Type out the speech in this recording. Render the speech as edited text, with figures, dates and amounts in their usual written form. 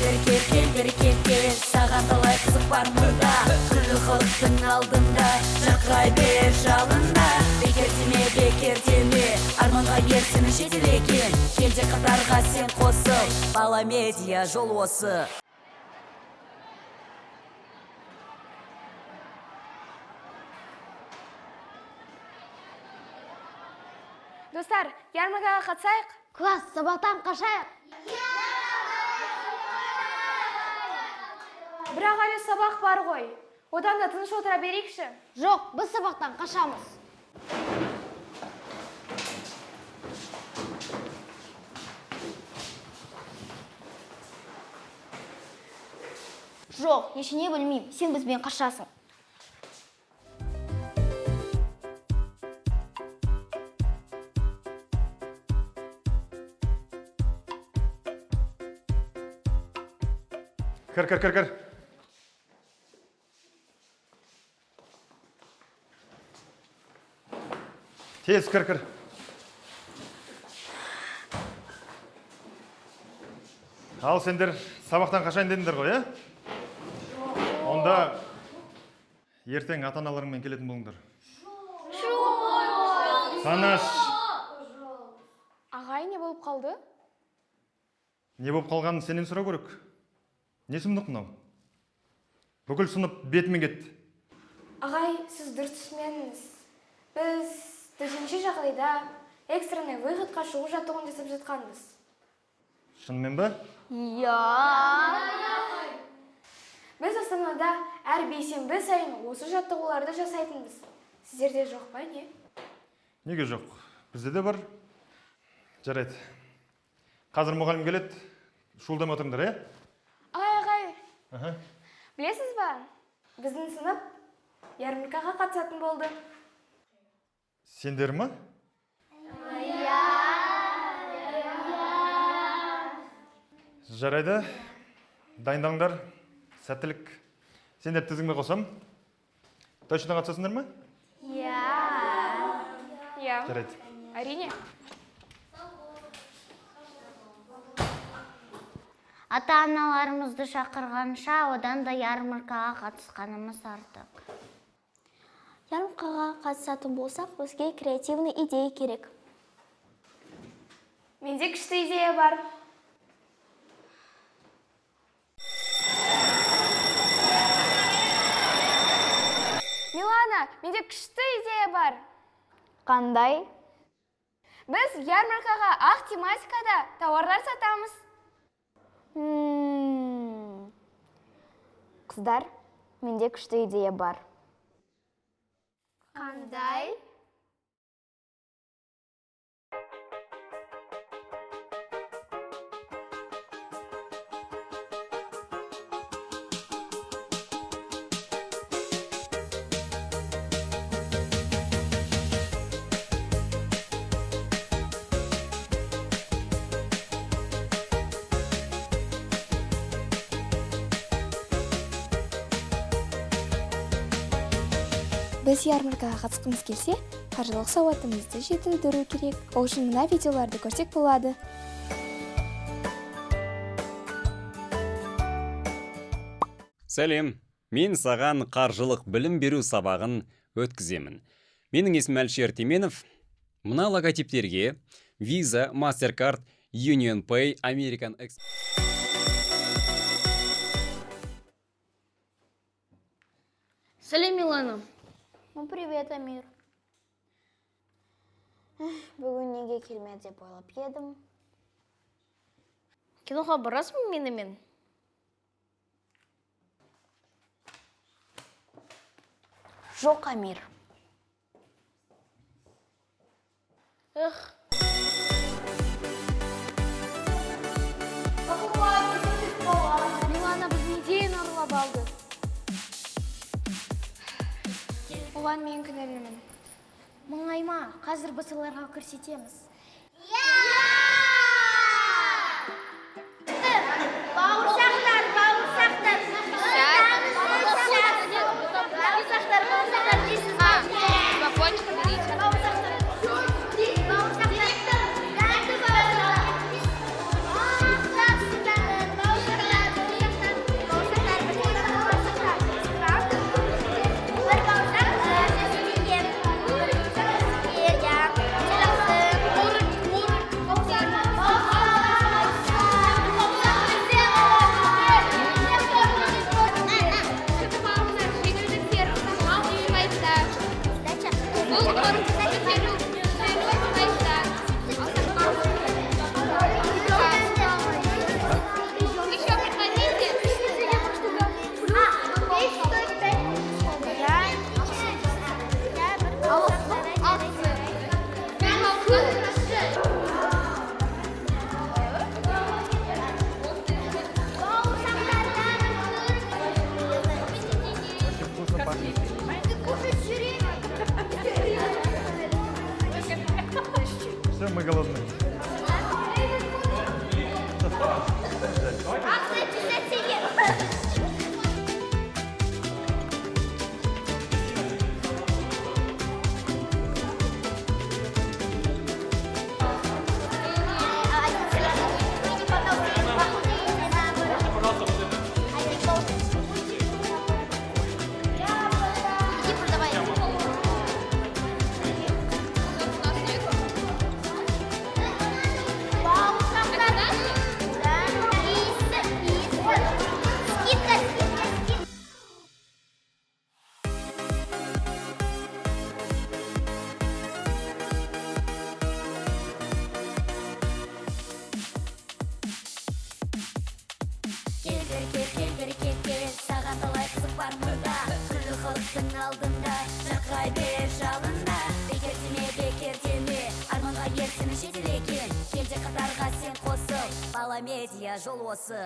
бері кел, кел бері кел, кел. Саған талай қызық бар мұнда. Күллі халықтың алдында жарқырай бер жалында. Бекер деме, бекер деме, арманға ер сені жетелеген. Кел де қатарға сен қосыл, Бала Медиа жол осы. Достар, ярмаркаға қатысайық. Класс, сабақтан қашайық. Бірақ әлі сабақ бар ғой. Одан да тыныш отыра берейікші. Жоқ, біз сабақтан қашамыз. Жоқ, ештеңе білмеймін. Сен бізбен қашасың. Кір, кір, кір, кір. Тез кір, кір. Ал сендер сабақтан қашайын дедіңдер ғой, ә? Онда ертең ата-аналарыңмен келетін болыңдар. Санаш. Ағай, не болып қалды? Не болып қалғанын сенен сұрау керек. Не сұмдық мынау? Бүкіл сынып бетімен кетті. Ағай, сіз дұрыс түсінбедіңіз. Біз төтенше жағдайда экстренный выходқа шығу жаттығуын жасап жатқанбыз. Шынымен ба? Иә. Біз Астанада әр бейсенбі сайын осы жаттығуларды жасайтынбыз. Сіздерде жоқ па, не? Неге жоқ? Бізде де бар. Жарайды. Қазір мұғалім келеді. Шуылдамай отырыңдар, ә? Ағай, ағай. Аха. Білесіз ба? Біздің сынып ярмаркаға қатысатын болды. Сендер ма? Иә. Жарайды. Дайындалыңдар. Сәттілік. Сендер тізімге қосам. Точно қатысасыңдар ма? Иә. Жарайды. Әрине. Ата-аналарымызды шақырғанша, одан да ярмаркаға қатысқанымыз артық. Ярмаркаға қатысатын болсақ, бізге креативный идея керек. Менде күшті идея бар. Милана, менде күшті идея бар. Қандай? Біз ярмаркаға ақ тематикада тауарлар сатамыз. Қыздар, менде күшті идея бар. Қандай? Біз ярмаркаға қатысқымыз келсе, қаржылық сауатымызды жетілдіру керек. Ол үшін мына видеоларды көрсек болады. Сәлем, мен саған қаржылық білім беру сабағын өткіземін. Менің есімім Әлішер Теменов. Мына логотиптерге Visa, Mastercard, Union Pay, American Express. Сәлем, Милана. Ну, привет, Амир. Бүгін неге келмеді деп ойлап едім. Киноға барасың ба менімен? Жоқ, Амир. Эх. Милана біздің идеяны ұрлап алды. Оған мен кінәлімін. Мұңайма, қазір біз оларға көрсетеміз. Бауырсақтар, бауырсақтар. Бауырсақтар, бауырсақтар дейсіз ба? Балкончик берите. Бауырсақтар. Бауырсақтар. Бауырсақтар. Все, мы голодны. Акция 50 теңге. Иди продавай. Да. Скидка, скидка, скидка. Кел бері, кел, кел бері, кел, кел. Саған талай қызық бар мұнда. Күллі халықтың алдында жарқырай бер жалында. Бекер деме, бекер деме, арманға ер сені жетелеген. Кел де қатарға сен қосыл, Бала Медиа, жол осы.